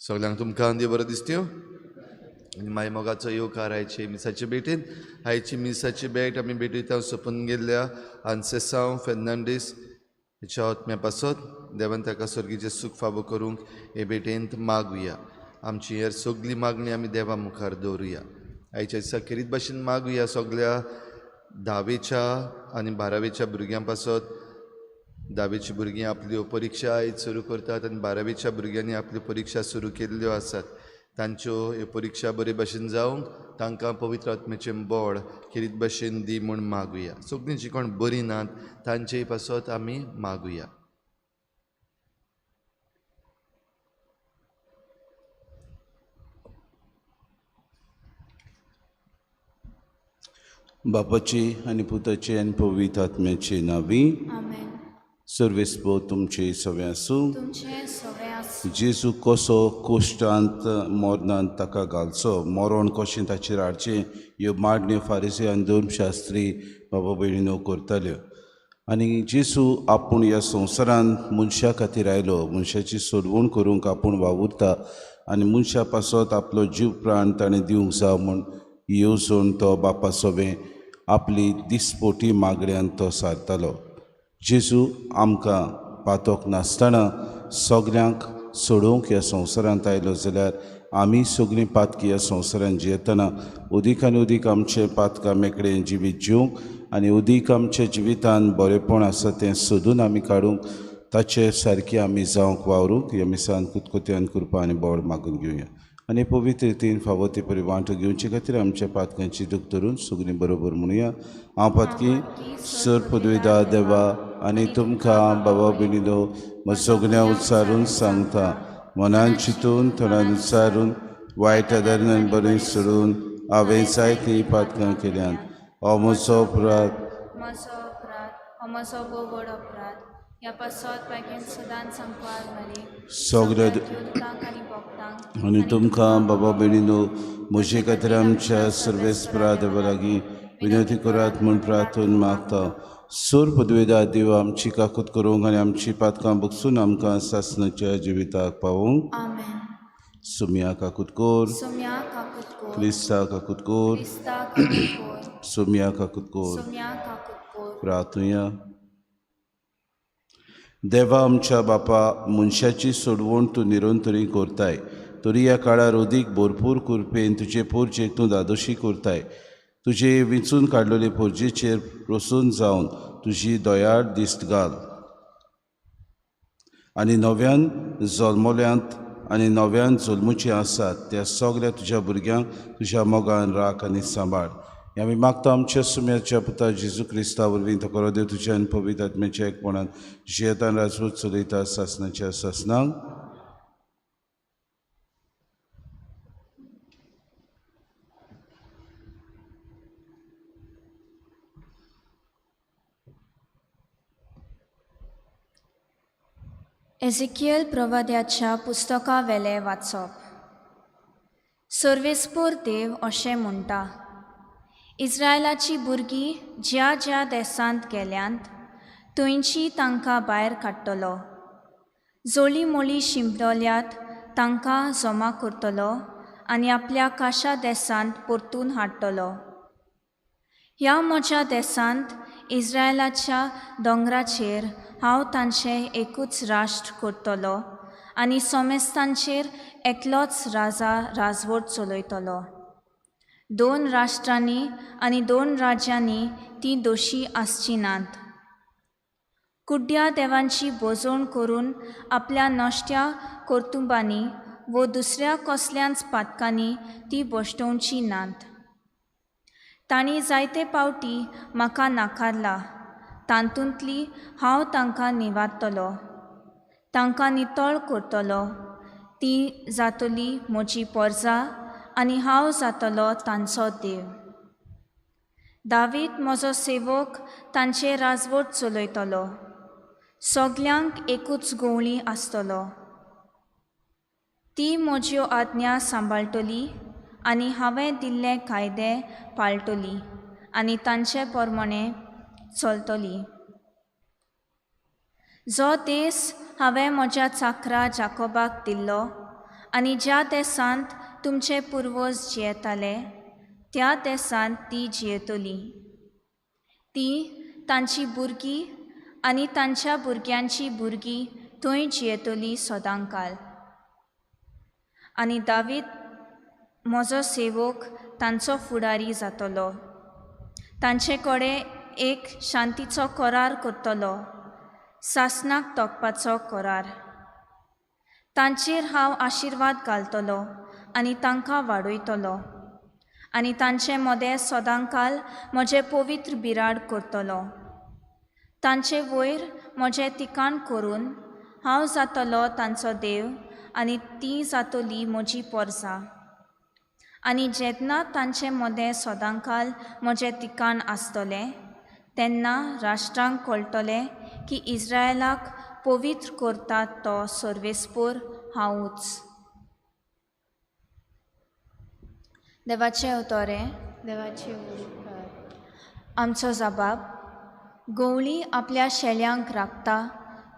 सगळ्यांक तुमकां देव बरो दिसत्यो आनी माय मोगाचो येवकार आयचे मिसाचे भेटेन. आयची मिसाची भेट आमी भेटयता सोंपून गेल्ल्या आन्सेसांव फेर्नांडीस हेच्या आत्म्या पासत देवान ताका सर्गीचें सूख फावो करूंक हे भेटेंत मागुया. आमची हेर सगळी मागणी आमी देवा मुखार दवरुया. आयच्या दिसा खेरीत भाशेन मागुया सगळ्या धावेच्या आनी बारावेच्या भुरग्यां पासत. धावेची भुरगीं आपल्यो परिक्षा आयज सुरू करतात आनी बारावेच्या भुरग्यांनी आपल्यो परिक्षा सुरू केल्ल्यो आसात. तांच्यो ह्यो परिक्षा बरे भाशेन जावंक तांकां पवित्र आत्म्याचें बळ खेरीत भाशेन दी म्हूण मागुया. सगळीं जीं कोण बरीं नात तांचेय पासत आमी मागुया. बापाचे आनी पुताचे आनी पवित्र आत्म्याचे नांवी आमेन. सर्वेस्पो तुमचे सवे आसूं. जेजू कसो कोश्टांत मरणांत ताका घालचो, मरण कशें ताचेर हाडचें ह्यो मागण्यो फारिसी आनी धर्मशास्त्री बाबा भयणीनो करताल्यो. आनी जेजू आपूण ह्या संवसारांत मनशा खातीर आयलो, मनशाची सोडवण करूंक आपूण वावुरता आनी मनशा पासत आपलो जीव प्राण ताणें दिवंक जाय म्हूण येवजण तो बापा सोबें आपली दिसपोटी मागण्यान तो सारतालो. जेजू आमकां पातोक नासतना सगल्यांक सोडोवंक ह्या संवसारांत आयलो जाल्यार आमी सगळीं पातकी ह्या संवसारांत जियेतना अदीक आनी अदीक आमचें पातकां मेकळें जिवीत जिवंक आनी अदीक आमच्या जिवितान बरेंपण आसा तें सोदून आमी काडूंक ताचे सारकें आमी जावंक वावरूंक ह्या मिसान कुतकुत्यान कृपा आनी बळ मागून घेवया. आनी पवित्र रितीन फावो ती परी वांटो घेवचे खातीर आमच्या पातकांची दूख धरून सगळीं बरोबर म्हणुया. हांव पातकी सर पदवीदा देवा आनी तुमकां बाबा भयणीनो म्हज्या सगळ्यां उच्चारून सांगता, मनान चिंतून थोड्यान उच्चारून वायट आदारान बरें सोडून हांवें जायतीं पातकां केल्यांत. हो म्हजो अपराध, म्हजो अपराध, हो म्हजो भोव व्हड अपराध. ह्या पासत बेगीन सदांच सांगपाक सगळ्या आनी तुमकां बाबा भयणीनो म्हजे खातीर आमच्या सर्वेस्परा देवा लागीं विनंती करात म्हूण प्रार्थून मागता. सोर पदवेदा देव आमची काकूत करूंक आनी आमची पातकां बगसून आमकां सासणाच्या जिविताक पावोवंक. सुम्या काकूत कोर, क्रिस्ता काकूत कोर, सुम्या काकूत कोर. प्रार्थुया. देवा आमच्या बापा, मनशाची सोडवण तूं निरंतरी करताय, तरी ह्या काळार अदीक भरपूर कृपेन तुजे पोरजेक तूं धादोशी करताय. तुजे विंचून काडलेले पोरजेचेर प्रसन्न जावन तुजी दयाळ दिश्ट घाल आनी नव्यान जल्मल्यांत आनी नव्यान जल्मुचे आसात त्या सगळ्या तुज्या भुरग्यांक तुज्या मोगान राख आनी सांबाळ. हें आमी मागता आमच्या सुम्याच्या पुता जेजू क्रिस्ता वरवीं तो खरो देव तुज्या आनी पवित्र आत्म्याच्या एकपणान जियेतान राजवट चलयता सासनाच्या सासनाक. एझेकियल प्रवाद्याच्या पुस्तकावेलें वाचप. सर्वेस्पोर देव अशें म्हणटा, इस्रायलाची भुरगीं ज्या ज्या देसांत गेल्यांत थंयची तांकां भायर काडटलो, जोली मोली शिंपडल्यात तांकां जमा करतलो आनी आपल्या काशा देसांत परतून हाडटलो. ह्या म्हज्या देसांत इस्रायलाच्या दोंगराचेर हांव तांचें एकूच राष्ट्र करतलो आनी सोमेस्तांचेर एकलोच राजा राजवट चलयतलो. 2 राष्ट्रांनी आनी 2 राज्यांनी तीं दोशी आसचीं नात. कुड्ड्या देवांची बोजवण करून आपल्या नश्ट्या कर्तुबांनी वो दुसऱ्या कसल्याच पातकांनी ती भश्टोवची नात. तांणी जायते पावटी म्हाका नाकारला, तातूंतली हांव तांकां निवारतलो, तांकां नितळ करतलो. ती जातली म्हजी पोरजा आनी हांव जातलो तांचो देव. दावीद म्हजो सेवक तांचे राजवट चलयतलो, सगल्यांक एकूच गवळी आसतलो. ती म्हज्यो आज्ञा सांबाळटली आनी हांवें दिल्ले कायदे पाळटली आनी तांचे प्रमाणे चलतली. जो देस हांवें म्हज्या चाकरा जाकोबाक दिल्लो आनी ज्या देसांत तुमचे पुर्वज जियेताले त्या देसांत ती जियेतली. ती तांची भुरगीं आनी तांच्या भुरग्यांची भुरगीं थंय जियेतली सदांकाल. आनी दावीद म्हजो सेवक तांचो फुडारी जातलो, तांचे कडेन एक शांतीचो करार करतलो, सासणाक तोखपाचो करार. तांचेर हांव आशिर्वाद घालतलो आनी तांकां वाडयतलो आनी तांचे मदें सदांकाल म्हजें पवित्र बिराड करतलो. तांचे वयर म्हजें ठिकाण करून हांव जातलो तांचो देव आनी ती जातली म्हजी पोरसां. आनी जेन्ना तांचे मदें सदांकाल म्हजें ठिकाण आसतलें तेन्ना राष्ट्रांक कळटलें की इस्रायलाक पवित्र करता तो सर्वेस्पोर हांवूच. देवाचें उतोरें. देवाचे उपकार. आमचो जबाब. गवळी आपल्या शेल्यांक राखता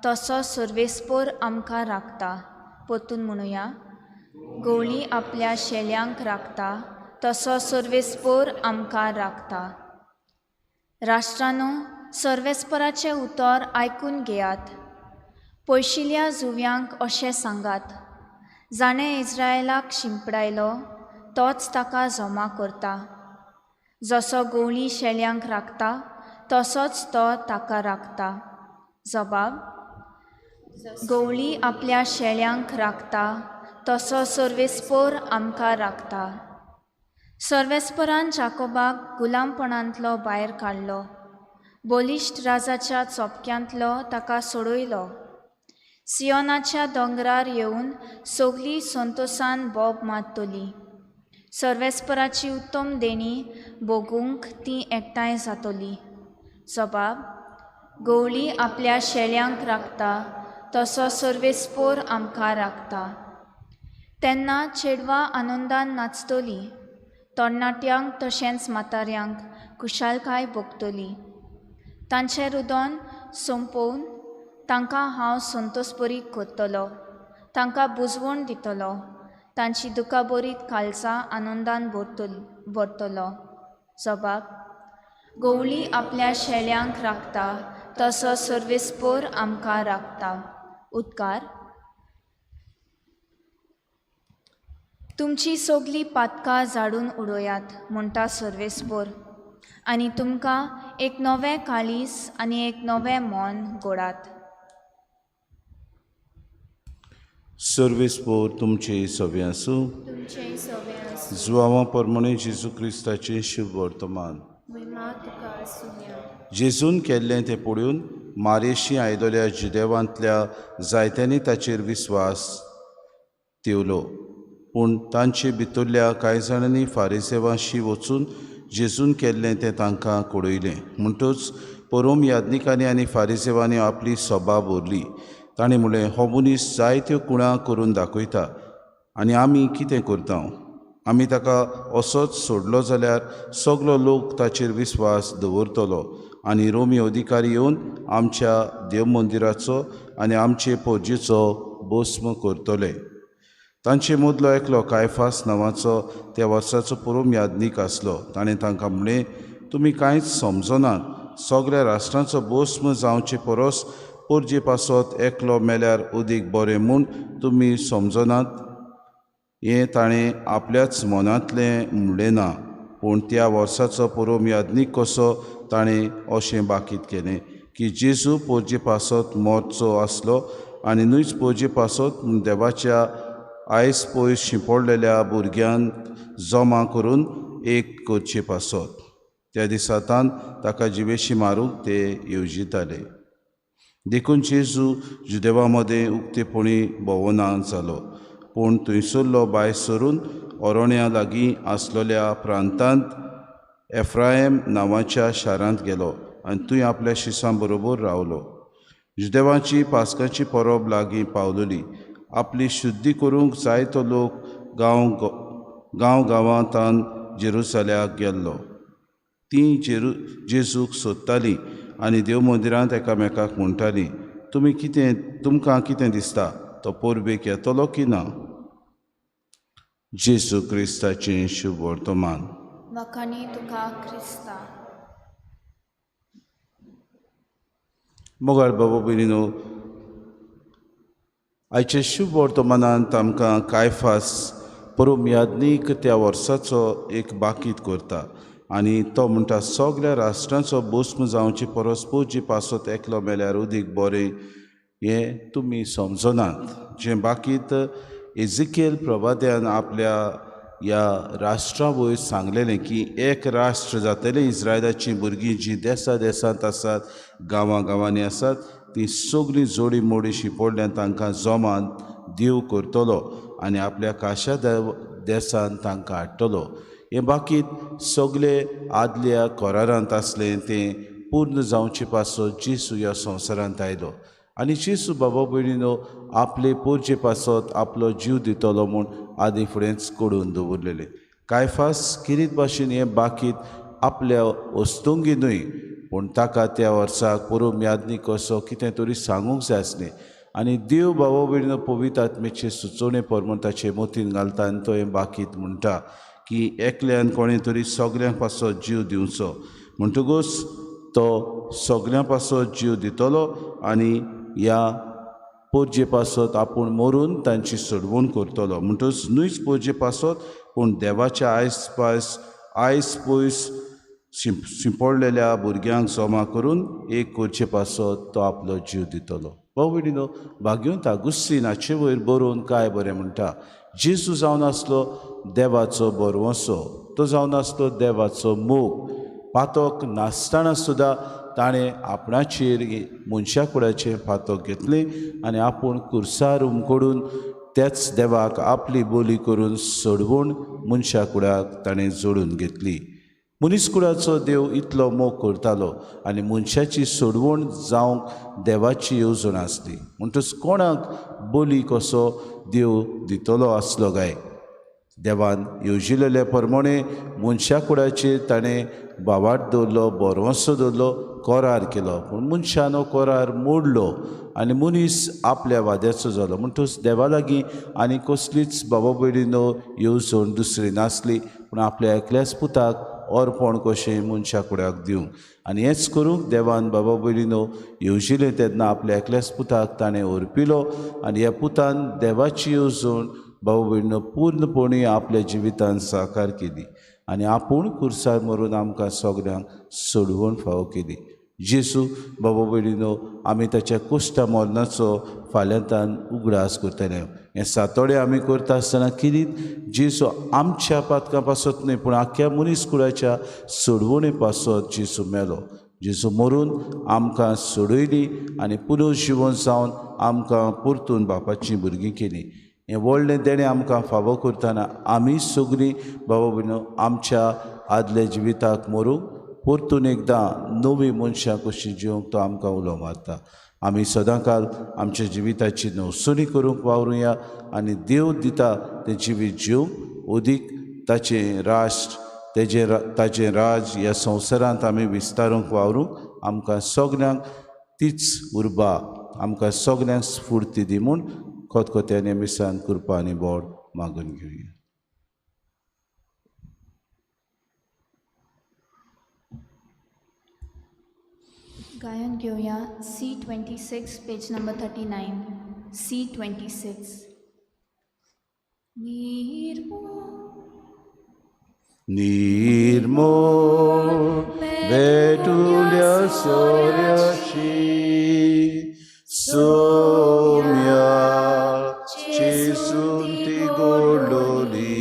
तसो सर्वेस्पोर आमकां राखता. परतून म्हणुया, गवळी आपल्या शेल्यांक राखता तसो सर्वेस्पोर आमकां राखता. राष्ट्रानो, सर्वेस्पराचें उतर आयकून घेयात. पयशिल्या जुव्यांक अशें सांगात, जाणें इस्रायलाक शिंपडायलो तोच ताका जमा करता. जसो गवळी शेल्यांक राखता तसोच तो ताका राखता. जबाब. गवळी आपल्या शेल्यांक राखता तसो सर्वेस्पोर आमकां राखता. सर्वेस्परान जाकोबाक गुलामपणांतलो भायर काडलो, बलिश्ट राजाच्या चोपक्यांतलो ताका सोडयलो. सियोनाच्या दोंगरार येवन सगली संतोसान बोब मारतली. सर्वेस्पराची उत्तम देणी भोगूंक ती एकठांय जातली. जबाब. गवळी आपल्या शेल्यांक राखता तसो सर्वेस्पोर आमकां राखता. तेन्ना चेडवां आनंदान नाचतली, तरणाट्यांक तशेंच म्हाताऱ्यांक खुशालकाय भोगतली. तांचें रुदन सोंपोवन तांकां हांव संतोसबरी करतलो, तांकां बुजवण दितलो, तांची दुखाबरीत काळजां आनंदान भरतलो. जबाब. गवळी आपल्या शेल्यांक राखता तसो सर्वेस्पोर आमकां राखता. उदकार. तुमची सगलीं पातकां जाडून उडयात म्हणटा सर्वेस्पोर, आनी तुमकां एक नवें काळीज आनी एक नवें मन घोडात. सर्वेस्पोर तुमचे सवे आसूं. तुमचें सवे आसूं. जुवांवा परमणे जेजू क्रिस्ताचें शुभ वर्तमान. महिमा तुका आसुया. जेजून केल्लें तें पळोवन मारेशी आयदोल्या जुदेवांतल्या जायत्यांनी ताचेर विस्वास तेवलो. पूण तांचे भितरल्या कांय जाणांनी फारिसेवांशी वचून जेजून केल्लें तें तांकां कळयलें. म्हणटच परोम याज्ञिकांनी आनी फारिसेवांनी आपली सभा भरली. ताणें म्हणलें, हो मनीस जायत्यो कुणां करून दाखयता आनी आमी कितें करता? आमी ताका असोच सोडलो जाल्यार सगलो लोक ताचेर विस्वास दवरतलो आनी रोमी अधिकारी येवन आमच्या देवमंदिराचो आनी आमचे पोरजेचो भस्म करतले. तांचे मदलो एकलो कायफास नांवाचो त्या वर्साचो परोम याज्ञीक आसलो. ताणें तांकां म्हणलें, तुमी कांयच समजनात. सगळ्या राष्ट्रांचो भस्म जावचे परस पोरजे पासत एकलो मेल्यार अदीक बरें म्हूण तुमी समजनात. हें ताणें आपल्याच मनांतलें म्हणलें ना, पूण त्या वर्साचो परोम याज्ञीक कसो ताणें अशें बाकीत केलें की जेजू पोरजे पासत मरचो आसलो आनी न्हूच पोरजे पासत देवाच्या आयस पयस शिंपडलेल्या भुरग्यांक जमा करून एक करचे पासत. त्या दिसा तान ताका जिवेशी मारूंक ते येवजिताले. देखून जेजू जुदेवा मदें उक्तेपणी भोंवना जालो, पूण थंयसरलो भायर सरून ओरोण्या लागीं आसलेल्या प्रांतांत एफ्रायम नांवाच्या शारांत गेलो आनी थंय आपल्या शिसां बरोबर रावलो. जुदेवाची पास्काची परब लागीं पावलेली. आपली शुद्धी करूंक जायतो लोक गांव गांव गांवांतान जेरुसल्याक गेल्लो. ती जेजूक सोदताली आनी देव मंदिरांत एकामेकाक म्हणटाली, तुमी कितें, तुमकां कितें दिसता, तो परबेक येतलो की ना? जेजू क्रिस्ताचें शुभ वर्तमान. वाखाणी तुका क्रिस्ता. मोगाळ बाबा भयणीनो, आयच्या शुभ वर्तमानांत आमकां कायफास परोम याज्ञीक त्या वर्साचो एक बाकीत करता आनी तो म्हणटा, सगल्या राष्ट्रांचो भस्म जावचे परस पोरजे पासत एकलो मेल्यार अदीक बरें हें तुमी समजनात. जें बाकीत एजिकेल प्रवाद्यान आपल्या ह्या राष्ट्रा वयर सांगलेलें की एक राष्ट्र जातलें, इस्रायलाचीं भुरगीं जीं देसा देसांत आसात, गांवां गांवांनी आसात, ती सगळीं जोडी मोडी शिंपडल्यान तांकां जोमान देव करतलो आनी आपल्या काशा देसान तांकां हाडटलो. हें बाकीत सगळे आदल्या करारांत आसलें तें पूर्ण जावचे पासत जेजू ह्या संवसारांत आयलो आनी जेजू बाबा भयणीनो आपले पोरजे पासत आपलो जीव दितलो म्हूण आदी फुडेंच करून दवरलेलें. कायफास किरीत भाशेन हें बाकीत आपल्या वस्तुंगी न्हय, पूण ताका त्या वर्साक परोम याज्ञीक कसो कितें तरी सांगूंक जाय आसलें आनी देव बाबा भयणीनो पवित्र आत्मेचे सुचोवणे प्रमाण ताचे मतीन घालता आनी तो हें बाकीत म्हणटा की एकल्यान कोणें तरी सगळ्यां पासत जीव दिवचो, म्हणटकूच तो सगळ्यां पासत जीव दितलो आनी ह्या पोरजे पासत आपूण मरून तांची सोडवण करतलो. म्हणटकच न्हूच पोरजे पासत पूण देवाच्या आयस पायस आयस पयस शिंपडलेल्या भुरग्यांक जमा करून एक करचे पासत तो आपलो जीव दितलो. भाव भयणीनो, भाग्यवंत आगुस्तीन हाचे वयर बरोवन काय बरें म्हणटा, जेजू जावन आसलो देवाचो बरवसो, तो जावन आसलो देवाचो मोग. पातक नासतना सुद्दां ताणें आपणाचेर मनशा कुडाचें पातक घेतलें आनी आपूण कुर्सार उमकडून त्याच देवाक आपली बोली करून सोडवून मनशा कुडाक ताणें जोडून घेतली. मनीसकुळाचो देव इतलो मोग करतालो आनी मनशाची सोडवण जावंक देवाची येवजण आसली. म्हणटच कोणाक बोली कसो देव दितलो आसलो काय? देवान येवजिलेले प्रमाणे मनशा कुडाचेर ताणें भावार्थ दवरलो, भरवंसो दवरलो, करार केलो, पूण मनशान हो करार मोडलो आनी मनीस आपल्या वाद्याचो जालो. म्हणटच देवा लागीं आनी कसलीच बाबा भयणीनो येवजण दुसरी नासली, पूण आपल्या एकल्याच पुताक अर्पण कशें मनशा कुडाक दिवंक. आनी हेंच करूंक देवान बाबा भयणीनो येवजिलें तेन्ना आपल्या एकल्याच पुताक ताणें ओरपिलो आनी ह्या पुतान देवाची येवजण बाबा भयणीनो पूर्णपणी आपल्या जिवितान साकार केली आनी आपूण कुर्सार मरून आमकां सगल्यांक सोडवण फावो केली. जेजू बाबा भयणीनो आमी ताच्या कुश्टा मरणाचो फाल्यांतान उगडास करतले. हें सातोडे आमी करता आसतना कितें जेजू आमच्या पातकां पासत न्हय पूण आख्ख्या मनीस कुळाच्या सोडवणे पासत जेजू मेलो. जेजू मरून आमकां सोडयली आनी पुनर्जिवन जावन आमकां परतून बापाचीं भुरगीं केलीं. हें व्हडलें देणें आमकां फावो करतना आमी सगळीं बाबा भयणीनो आमच्या आदल्या जिविताक मरूंक परतून एकदां नवी मनशां कशी जिवंक तो आमकां उलो मारता. आमी सदांकाल आमच्या जिविताची नवसणी करूंक वावरुया आनी देव दिता तें जिवीत जिवंक अदीक ताचें राष्ट्र तेजें राज ह्या संवसारांत आमी विस्तारूंक वावरूंक आमकां सगल्यांक तीच उर्बा आमकां सगल्यांक स्फूर्ती दी म्हूण खतखत्याने मिसान कृपा आनी बोड मागून घेवया. गायन घेवया C26 page number 39. C26. निर्मोळ भेटुल्या सोऱ्याची Saumya चेसून ती गोडलोली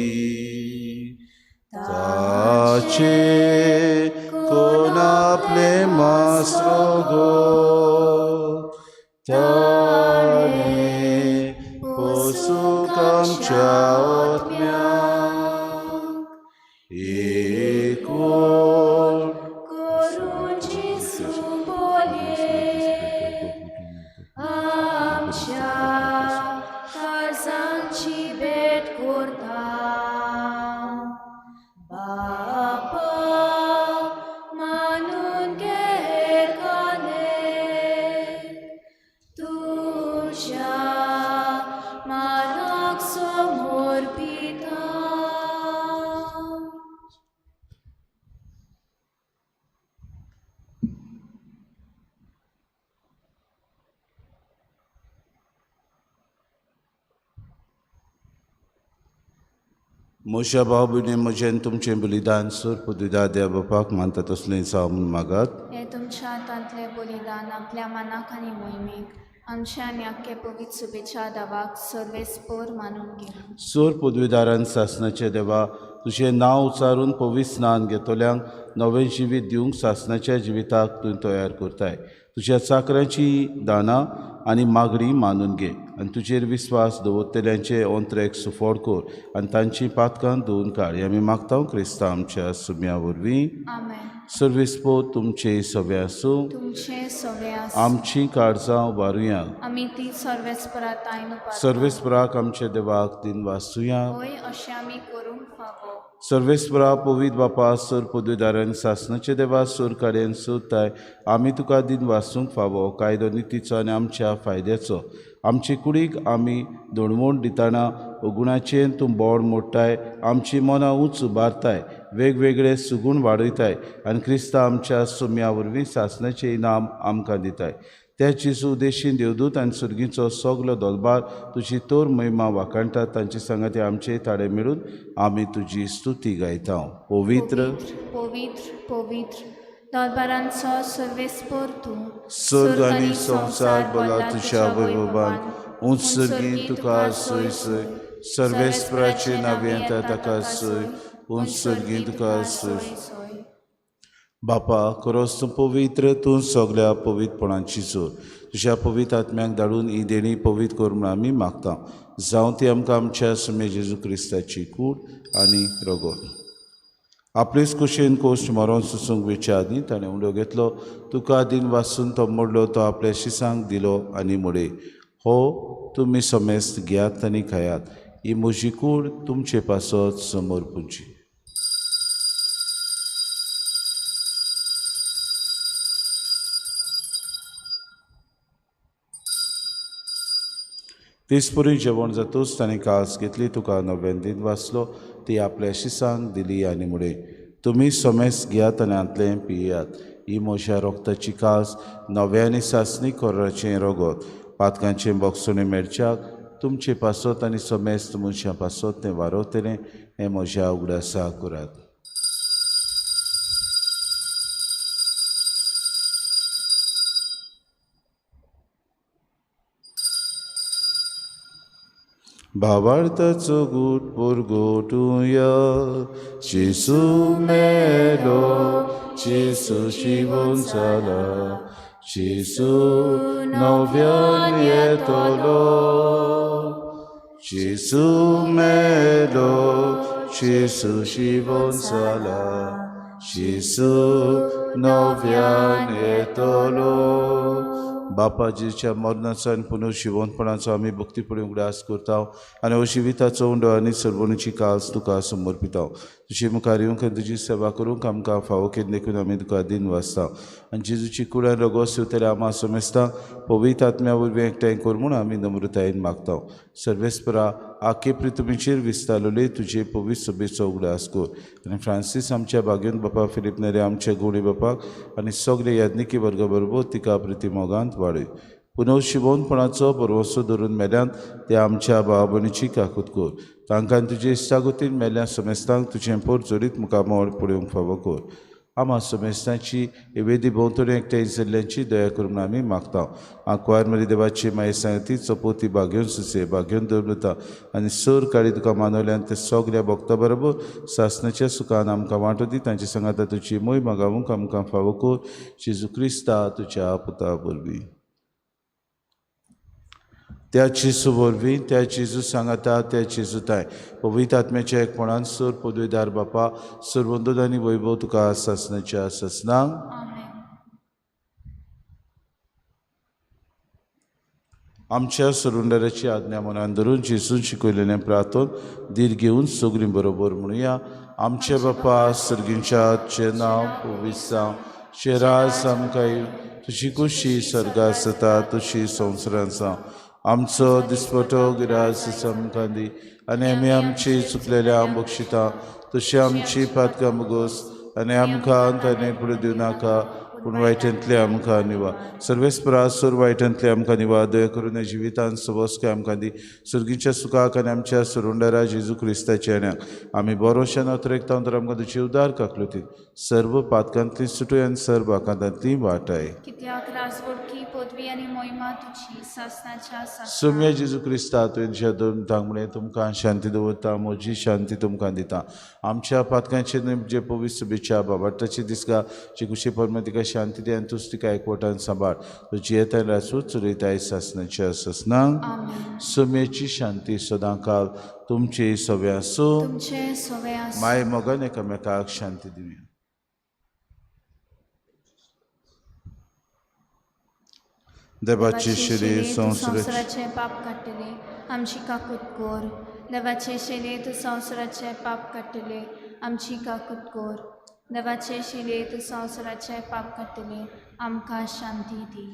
ताचे कोण आपले मास्रो गो ताणे पोसूंक आमच्या आत्म्याक एक ओळ करून जेजू बोलये आमच्या काळजांची भेट करता. बापा मानून घे काने तुज्या मानाक समर्पिता. म्हज्या भाव भयणी म्हजें तुमचें बलिदान सोर पदवीदार देव बापाक मानता तसलें जावं म्हूण मागात. हें तुमच्या हातांतलें बलिदान आपल्या मनाक आनी मोहिमेक आमच्या आनी आख्खे पवित्र शुभेच्छा दावाक सर्वेस्पोर मानून घेवं. सोर पदवीदारान सासणाचे देवा तुजें नांव उचारून पवित्र स्नान घेतल्यांक नवें जिवीत दिवंक सासणाच्या जिविताक तूं तयार करताय. तुज्या चाकरांची दानां आनी मागणी मानून घे आनी तुजेर विस्वास दवरतल्यांचे ओंत्रेक सुफोड कर आनी तांची पातकां धुवन काड. हें आमी मागता क्रिस्तांव आमच्या सुम्या वरवीं. आमेन. सर्वेस्पोर तुमचे सगळे आसूं. तुमचे सगळे आसूं. आमची काळजां उबारुया. आमी ती सर्वेस्परात आयन उबारता. सर्वेस्पराक आमच्या देवाक दिन वासुया. होय अशें आमी करूंक फावो. सर्वेस्परा पवित्र बापा सोर पदवीदारान सासणाचे देवा सोर कार्यान सोदताय आमी तुका दिन वासूंक फावो कायदो नितीचो आनी आमच्या फायद्याचो. आमचे कुडीक आमी दोणवण दितना अगुणाचें तूं बोड मोडटाय आमची मनां उंच उबारताय वेगवेगळे सुगूण वाडयताय आनी क्रिस्ता आमच्या सुम्या वरवीं सासणाचें इनाम आमकां दिताय. त्या जेजू उदेशीन देवदूत आनी सुर्गीचो सगलो दोलबार तुजी तोर महिमा वाखाणटात. तांचे सांगाती आमचे ताडे मेळून आमी तुजी स्तुती गायता. पवित्र पवित्र पवित्र दरबारांचो सर्वेस्पोर तूं स्वर्ग आनी संवसार भरला तुज्या वैभवान. उंच सर्गीं तुका सोय सोय सर्वेस्पराचे नांव येता ताका सोय उंच सर्गीं तुका सोय. बापा खरोच तूं पवित्र तूं सगल्या पवित्रपणाची जोर. तुज्या पवित्र आत्म्याक धाडून ही देणी पवित्र कर म्हूण आमी मागता. जावं ती आमकां आमच्या सुमे जेजू क्रिस्ताची कूड आनी रगत. आपलेच कुशेन कोश्ट मरोन सुसूंक वेच्या आदीं ताणें उंडो घेतलो तुका दिन वासून तो मोडलो तो आपल्या शिसांक दिलो आनी म्हळें हो तुमी समेस्त घेयात आनी खायात ही म्हजी कूड तुमचे पासत समर्पूची. तेचपरी जेवण जातूच ताणें कास घेतली तुका नव्यान दिन वाचलो ती आपल्या शिसांक दिली आनी म्हळें तुमी समेस्त घेयात आनी हांतलें पियात ही म्हज्या रोगताची कास नव्या आनी सासणी कोराचें रगत पातकांचें बोगसणें मेळच्याक तुमचे पासत आनी समेस्त मनशां पासत तें वारवतलें हें म्हज्या उगडासा करात. भावार्थाचो गूट पुरगोटुया. जेजू मेलो, जेजू जिवन जाला, जेजू नव्यान येतलो. जेजू मेलो, जेजू जिवन जाला, जेजू नव्यान येतलो. बापा जेजूच्या मरणाचो आनी पुनर्जिवंतपणाचो आमी भक्तीपणी उगडास करता आनी हो जिविताचो उंडो आनी सर्वणीची कास तुका समर्पिता. तुजे मुखार येवंक आनी तुजी सेवा करूंक आमकां फावो केली देखून आमी तुका दिन वाचता. आनी जेजूची कुडान रोगोस येवतल्या आमा समेस्तां पवित्र आत्म्या वरवीं एकठांय कर म्हूण आमी नम्रतायेन मागता. सर्वेस्परा आखे पृथ्वीचेर विस्तारलेले तुजे पवित्र सभेचो उगडास कर आनी फ्रांसीस आमच्या भाग्योन बापा, फिलीप नेरे आमच्या गोडी बापाक आनी सगळे याज्ञिकी वर्गा बरोबर तिका प्रिती मोगांत वाडय. पुनर्शिवोनपणाचो भरवंसो धरून मेल्यान ते आमच्या भाव भयणीची काकूत कर. तांकां तुजे इश्टागतीन मेल्या समेस्तांक तुजें पोर जोडीत मुखामळ पळोवंक फावो कर. आमा समेस्तांची वेदी भोंवतणी एकठांय जाल्ल्यांची दया करून आमी मागता. आंकवार मरी देवाची माये सांगती चपोती भाग्योन सुसे भाग्योन दवरता आनी सर काळी तुका मानवल्यान ते सगल्या भक्ता बरोबर सासणाच्या सुखान आमकां वांटो दी. तांचे सांगाता तुजी मोय मागावूंक आमकां फावो कर. जेजू क्रिस्ता तुज्या पुता वरवीं. त्या जेजू वरवीं, त्या जेजू सांगाता, त्या जेजू ताय पवित्र आत्म्याच्या एकपणान सर पदवेदार बापा सर्वंदोद आनी वैभव तुका सासणाच्या सासणांक. आमच्या सरुंडराची आज्ञा मनान धरून जेजून शिकयलेलें प्रार्थन धीर घेवन सगळीं बरोबर म्हणुया. आमचे बापा सर्गींच्या, तुजें नांव पवित्र जावं, तुजें राज आमकां येवं, तुजी खुशी सर्गात जाता तशी संवसारांत जावं. आमचो दिसपटो गिरास आमकां दी आनी आमी आमची चुकलेल्या बक्षिता तशी आमची पातकां मुगोस आनी आमकां ताणें फुडें दिवं नाका, पूण वायटांतले आमकां निवा. सर्वेस्परा सोर वायटांतले आमकां निवा. दया करून जिवितान सबस्काय आमकां दी. सर्गीच्या सुखाक आनी आमच्या सरुंडरा जेजू क्रिस्ताच्या येण्याक आमी बरोशान अतरेकता तर आमकां तुजी उदार काकलुतीन सर्व पातकांतली सुटूय आनी सर्व आकांतांतली वाटाय. कित्याक राजवडकी पदवी आनी मोहिमा तुजी सासणाच्या सासणाक. सोम्या जेजू क्रिस्ता तुवें तुज्या दोन म्हळें तुमकां शांती दवरता, म्हजी शांती तुमकां दिता. आमच्या पातकांचेर न्हय जे पवित्र सभेच्या बाबाटाची दिसका जी कुशी परमा तिका शांती दी आनी तूच तिका एकवटान सांबाळ. तुजी येता राजू चलयताय सासणाच्या सासणाक. सोम्याची शांती सदांकाल तुमचे सवे आसूं. तुमचे सवे आसूं. माय मोगान एकामेकाक शांती दिवया. देवाची शिरी संवसाराचे पाप काडटले आमची काकूत कर. देवाचे शिले तूं संवसाराचे पाप काडटले आमची काकूत कर. देवाचे शिले तूं संवसाराचे पाप काडटले आमकां शांती दी.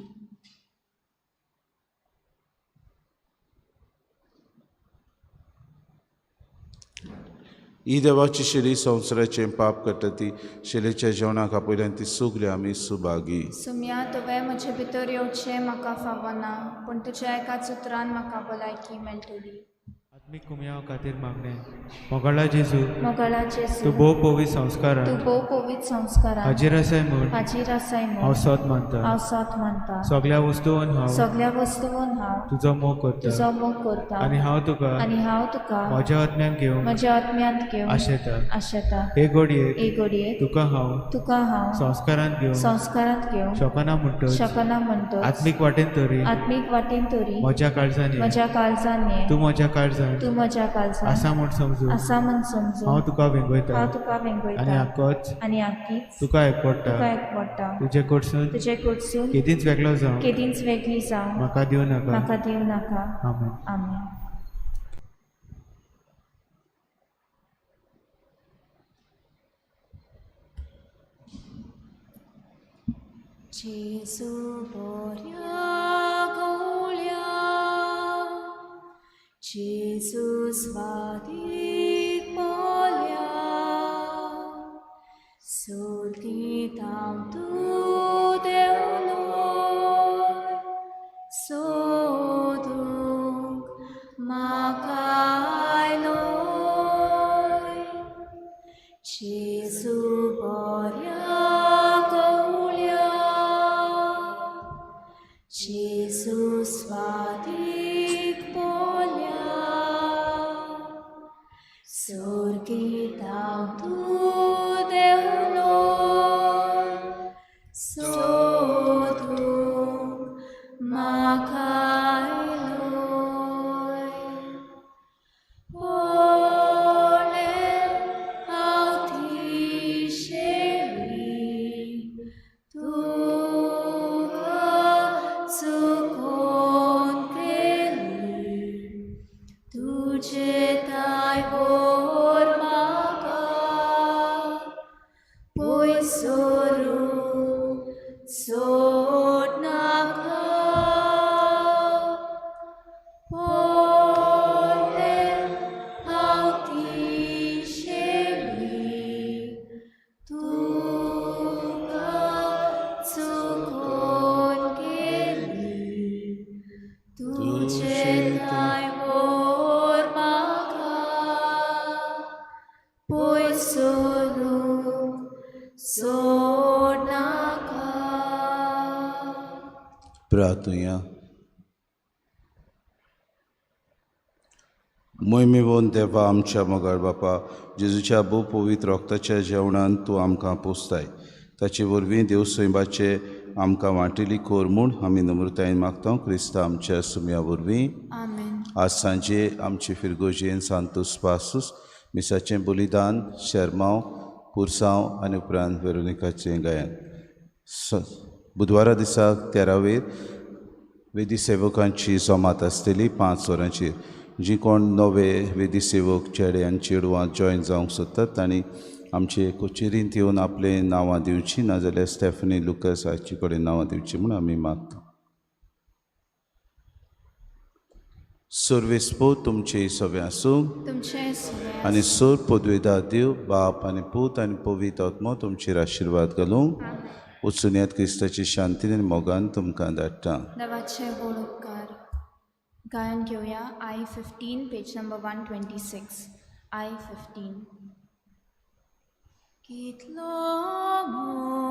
ही देवाची शिली संवसाराचें पाप काडटा ती शिलेच्या जेवणाक आपयल्यान ती सगळी आमी सुभागी. सुम्या तुवें म्हजे भितर येवचें म्हाका फावना, पूण तुज्या एकाच उतरान म्हाका भलायकी मेळटली. आत्मीक कुमयाव खातीर मागणें. मोगाळा जेजू, मोगाळा जेजू, तूं भोव पवित्र संस्कारान तूं भोव पवित्र संस्कारान हाजीर आसाय म्हूण हाजीर आसाय म्हूण हांव सत मानता. हांव सत मानता. सगळ्या वस्तून हांव सगळ्या वस्तून हांव तुजो मोग करता तुजो मोग करता आनी हांव तुका आनी हांव तुका म्हज्या आत्म्यान घेवंक म्हज्या आत्म्यांत घेवंक आशेता. आशेता. हे घडयेक हे घडयेक तुका हांव तुका हांव संस्कारांत घेवंक संस्कारांत घेवंक शकना म्हणटच शकना म्हणटच आत्मीक वाटेन तरी आत्मीक वाटेन तरी म्हज्या काळजान म्हज्या काळजान ये तूं म्हज्या काळजान तूं म्हज्या काळजान आसा म्हूण समजून आसा म्हूण समजून हांव तुका वेंगयता हांव तुका वेंगयता आनी आकोच आनी आकीच तुका एकवडटा. तुका एकवडटा. तुजे कडसून तुजे कडसून केदींच वेगळो जावं केदींच वेगळी जावं म्हाका दिवं नाका. म्हाका दिवं नाका. आमेन. आमेन. जेजू बऱ्या गवळ्या, जेजू स्वादीक पोल्या, सोदीत हांव तूं देवलोय, सोदूंक म्हाका आयलोय. जेजू बऱ्या गवळ्या, जेजू स्वादीक पोल्या, सोदूंक म्हाका आयलोय. पळय हांव तिशेली तुका चुकोन केली तुजे ताय व्हर म्हाका पयस सरूंक सोडनाका. पळय हांव तिशेली तुका चुकोन केली तुजे ताय व्हर म्हाका पयस सरूंक सोडनाका. प्रार्थुया. मोहिमेवन देवा आमच्या मोगाळ बापा, जेजूच्या भोव पवित्र रक्ताच्या जेवणान तूं आमकां पोसताय, ताचे वरवीं देव सैबाचे आमकां वांटेली कोर म्हूण आमी नम्रतायेन मागता क्रिस्ता आमच्या सुम्या वरवीं. आमेन. आज सांजे आमचे फिरगोजेन सांतोस पासूस मिसाचें बलिदान, शेरमांव, पुरसांव आनी उपरांत वेरोनिकाचें गायन. बुधवारा दिसा तेरावेर वेदी सेवकांची जमात आसतली 5 वरांचेर. जी कोण नवे वेदी सेवक चेडे आनी चेडवां जॉयन जावंक सोदतात तांणी आमचे कचेरींत येवन आपलें नांवां दिवचीं, नाजाल्यार स्टेफनी लुकस हाचे कडेन नांवां दिवचीं म्हूण आमी मागता. सर्वेस्पो तुमचे सगळें आसूं तुमचे सगळे आनी सोर पदवेदार देव बाप आनी पूत आनी पवित्र आत्मो तुमचेर आशिर्वाद घालूं. वचून क्रिस्ताची शांतीन आनी मोगान तुमकां धाडटा. देवाचे व्हड उपकार. गायन घेवया I 15 page number 126. I 15. कितलो मोग.